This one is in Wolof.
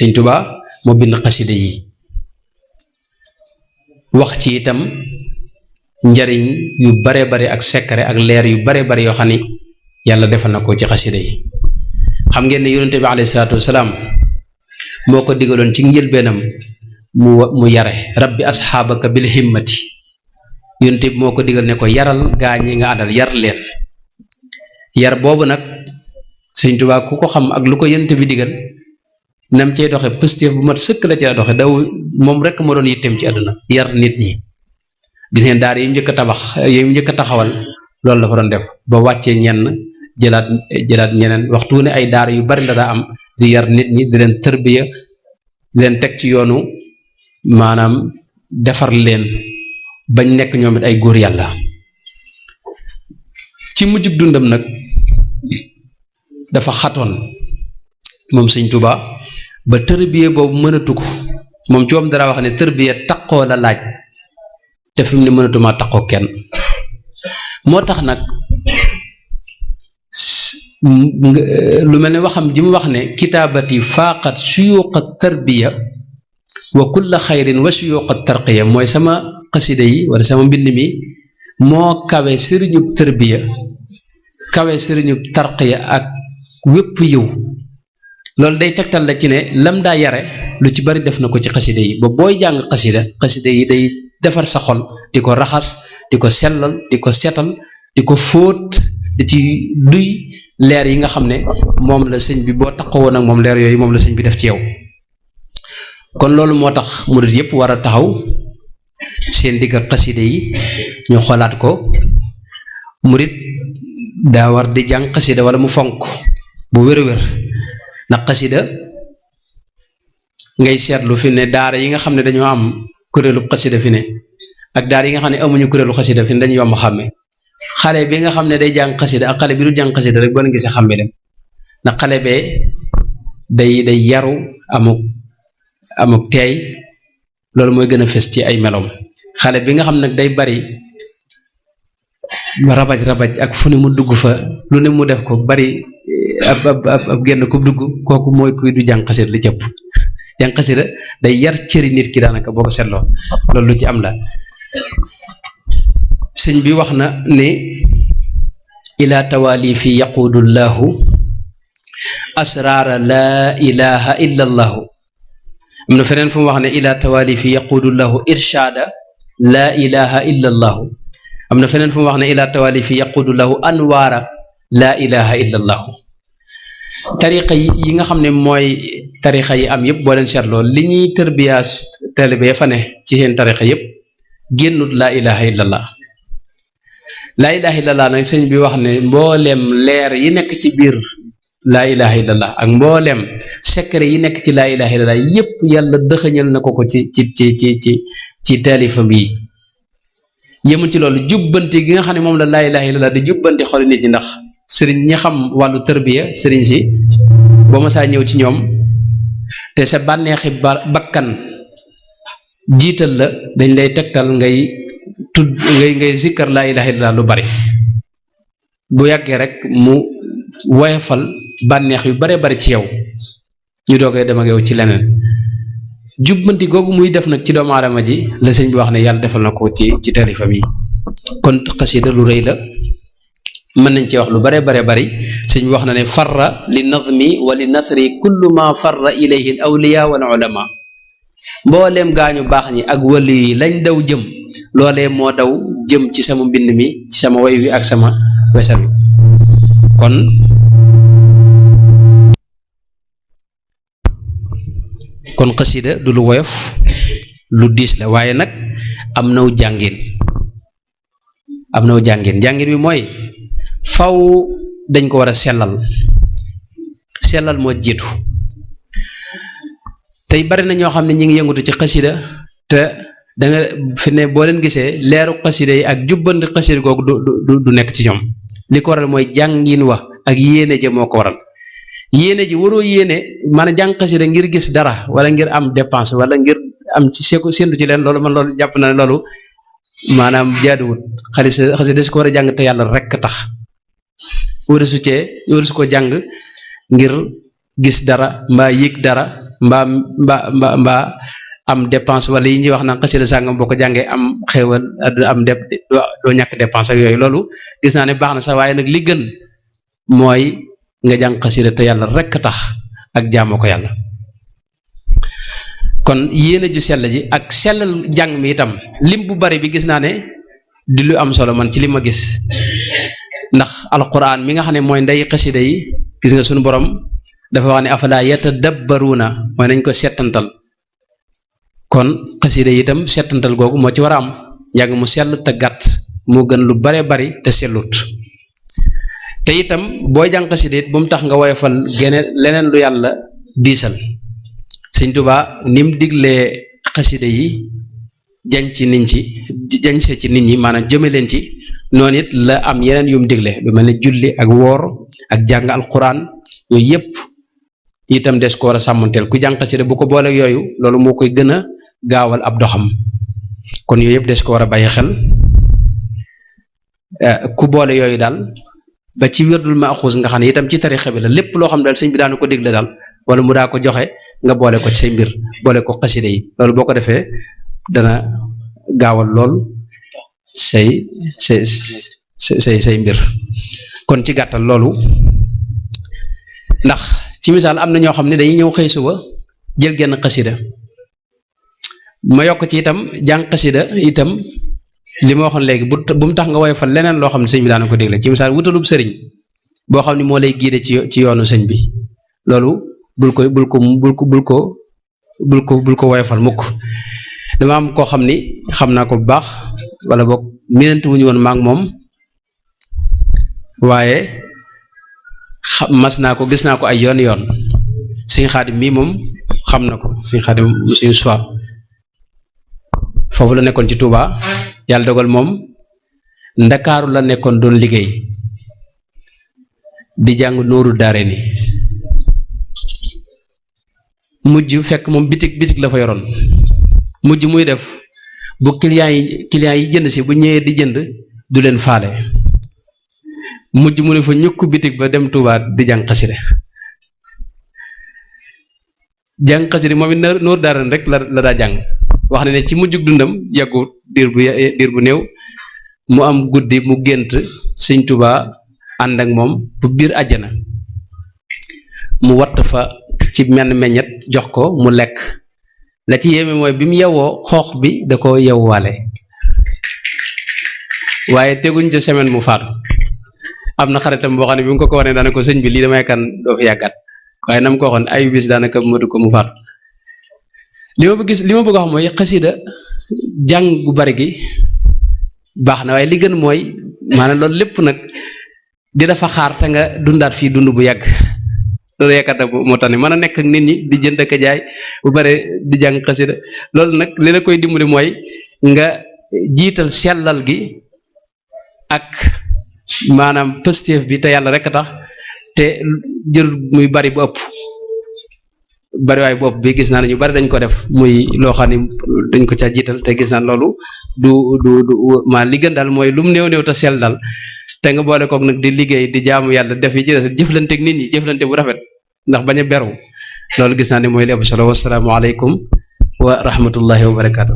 Sëñ Tuubaa moo bind xasida yi wax ci itam njariñ yu bare bare ak secret ak leer yu bare bare yoo xam ni yàlla defal na ko ci xasida yi xam ngeen ne yonente bi alayhi salaatu wasalaam moo ko digaloon ci njëlbeenam mu yare rabbi asxaabaka bil himmati yonente bi moo ko digal ne ko yaral gaa ñi nga àndal yar leen yar boobu nag Sëñ Tuubaa ku ko xam ak lu ko yonente bi digal nam cey doxe positif bu mat sëkk la ci la doxe daw moom rek moo doon yitteem ci àdduna yar nit ñi gis ngeen daar yi njëkk a tabax yi njëkk a taxawal loolu la fa doon def ba wàccee ñenn jëlaat ñeneen waxtu ne ay daar yu bari la daa am di yar nit ñi di leen tërbiya di leen teg ci yoonu maanaam defar leen bañ nekk ñoom it ay góor yàlla ci mujjug dundam nag dafa xatoon moom Sëñ Tuubaa ba tërbiya boobu mënatu ko moom ci moom dara wax ne tërbiya taqoo la laaj te fi mu ne mënatumaa taqoo kenn moo tax nag lu mel ne waxam ji mu wax ne kitaabati faaqat suyuuqa tarbiya wa kulla xayrin wa suyuuqa tarqiya mooy sama xasida yi wala sama mbind mi moo kawe sëriñub tarbiya kawe sëriñub tarqiya ak wépp yiw loolu day tegtal la ci ne lam daa yare lu ci bari def na ko ci xasida yi ba booy jàng xasida yi day defar sa xol di ko raxas di ko sellal di ko setal di ko fóot di ci duy leer yi nga xam ne moom la sëñ bi boo taxawoon ak moom leer yooyu moom la sëñ bi def ci yow kon loolu moo tax murid yëpp war a taxaw seen digg ak xasida yi ñu xoolaat ko murid daa war di jàng xasida wala mu fonk bu wér-wér ndax xasida ngay seetlu fi ne daara yi nga xam ne dañoo am kuréelu xasida fi ne ak daara yi nga xam ne amuñu kuréelu xasida fi ne dañu yomb xàmme xale bi nga xam ne day jàng xasida ak xale bi du jàng xasida rek boo leen gisee xàmme dem ndax xale bee day yaru amuk teey loolu mooy gën a fës ci ay melom xale bi nga xam nag day bari rabaj ak fu ne mu dugg fa lu ne mu def ko bari ab genn ku dugg kooku mooy kuy du jàng xasida li jëpp jàng xasida day yar cëri nit ki daanaka boo ko seetloo loolu lu ci am la sëñ bi wax na ne ila tawali fi yaquudu llahu asraara laa ilaha illa allahu am na feneen fu mu wax ne ila tawali fi yaquudu llahu irshaada laa ilaha illa allahu am na feneen fu mu wax ne ila tawali fi yaquudu lahu anwaara laa ilaha illa allahu tariqa yi nga xam ne mooy tariqa yi am yëpp boo leen seetloo li ñuy tërbiyaas taalibe fa ne ci seen tariqa yëpp génnut laa ilaha illallah laa ilaha illallah nag sëñ bi wax ne mbooleem leer yi nekk ci biir laa ilaha illallah ak mbooleem secret yi nekk ci laa ilaha illallah yëpp yàlla dëxëñal na ko ci taalifam yi yëmul ci loolu jubbanti gi nga xam ne moom la laa ilaha illallah di jubbanti xoli nit ñi ndax sëriñ ñi xam wàllu tërbiya sëriñ si boo ma saa ñëw ci ñoom te sa bànneexi bakkan jiital la dañ lay tegtal ngay zikkar laa ilaha illallah lu bari bu yàggee rek mu woyofal bànneex yu bare bari ci yow ñu doogee dem ak yow ci leneen jubbanti googu muy def nag ci doomu aadama ji la sëñ bi wax ne yàlla defal na ko ci taalifam yi kon xasida lu rëy la mën nañ ci wax lu bare bari sëñ bi wax na ne farra li nadmi wa li nasri kullu ma farra ilayhi al awliya wal ulama mbooleem gaañu baax ñi ak wali yi lañ daw jëm loolee moo daw jëm ci sama mbind mi ci sama way wi ak sama wesal wi kon xasida du lu woyof lu diis la waaye nag am naw jàngin jàngin bi mooy faw dañ ko war a sellal moo jiitu tey bari na ñoo xam ne ñi ngi yëngatu ci xasida te da nga fi ne boo leen gisee leeru xasida yi ak jubbandi xasida googu du nekk ci ñoom li ko waral mooy jàngin wa ak yéene ja moo ko waral yéene ji waroo yéene maanaam jàng xasida ngir gis dara wala ngir am dépense wala ngir am ci séntu ci leen loolu jàpp na ne loolu maanaam jaaduwut xasida des ko war a jàng te yàlla rekk tax wara su ko jàng ngir gis dara mbaa yëg dara mbaa am dépense wala yi ñuy wax naan xasida sàngam boo ko jàngee am xéewal am doo ñàkk dépense ak yooyu loolu gis naa ne baax na sax waaye nag li gën mooy nga jàng xasida te yàlla rekk tax ak jaamoo ko yàlla. kon yéene ju sell ji ak sellal jàng mi itam lim bu bari bi gis naa ne di lu am solo man ci li ma gis ndax alquran mi nga xam ne mooy ndey xasida yi gis nga suñu borom dafa wax ne afala yatadabbaruuna mooy nañ ko settantal kon xasida yi itam settantal googu moo ci war a am njàng mu sell te gàtt moo gën lu bare bari te sellut te itam booy jàng xasida it bu mu tax nga woyofal leneen lu yàlla diisal. Sëñ Tuubaa ni mu diglee xasida yi jañse ci nit ñi maanaam jëme leen ci noonu it la am yeneen yu mu digle lu mel ne julli ak woor ak jàng alquran yooyu yëpp itam des ko war a sàmmanteel ku jàng xasida bu ko boole yooyu loolu moo koy gën a gaawal ab doxam kon yooyu yëpp des ko war a bàyyi xel ku boole yooyu daal ba ci wérdul maaxuus nga xam ne itam ci tarixa bi la lépp loo xam daal sëñ bi daanu ko digle daal wala mu daa ko joxe nga boole ko ci say mbir boole ko xasida yi loolu boo ko defee dana gaawal lool say mbir kon ci gàttal loolu ndax ci misaal am na ñoo xam ne dañuy ñëw xëy suba jël genn xasida ma yokk ci itam jàng xasida itam li ma waxoon léegi bu mu tax nga woyofal leneen loo xam ne sëñ bi daana ko digle ci misaal wutalub sëriñ boo xam ne moo lay guider ci yoonu sëñ bi loolu bul ko woyofal mukk dama am koo xam ni xam naa ko bu baax wala boog miinante wuñu woon maak moom waaye gis naa ko ay yoon Sëñ Xaadim mii moom xam na ko Sëñ Xaadim suñu soir foofu la nekkoon ci Touba yàlla dogal moom Ndakaaru la nekkoon doon liggéey di jàng Nooru Daarayni mujj fekk moom bitig la fa yoroon mujj muy def bu client yi jënd si bu ñëwee di jënd du leen faale mujj mu ne fa ñukk bitig ba dem Touba di jàng xasida moom it Nooru Daarayni rek la daa jàng wax ne ci mujjug dundam yàggu diir bu néew mu am guddi mu gént Sëñ Touba ànd ak moom bu biir àjjana mu watt fa ci menn meññet jox ko mu lekk la ci yéeme mooy bi mu yewwoo xoox bi da ko yewwaale waaye teguñ ca semaine mu faatu am na xaritam boo xam ne bi mu ko wanee daana ko sëñ bi lii damay kan doo fi yàggat waaye na mu ko waxoon ay bis daanaka mëdu ko mu faatu li ma bëgg a wax mooy xasida jàng gu bari gi baax na waaye li gën mooy maanaam loolu lépp nag di dafa xaar te nga dundaat fii dund bu yàgg loolu yaakaar naa moo tax ne mën a nekk ak nit ñi di jënd ak jaay bu bare di jàng xasida loolu nag li la koy dimbali mooy nga jiital sellal gi ak maanaam pëstéef bi te yàlla rek a tax te jërul muy bari bu ëpp bariwaay bu ëpp bi gis naa ne ñu bari dañ ko def muy loo xam ne dañ ko caa jiital te gis naa loolu du maa li gën daal mooy lu mu néew te sell daal te nga boole kook nag di liggéey di jaamu yàlla def yi ci des jëflante ak nit ñi jëflante bu rafet ndax bañ a beru loolu gis naa ne mooy li ëpp solo wassalaamu aleykum wa rahmatullahi wa barakaatu.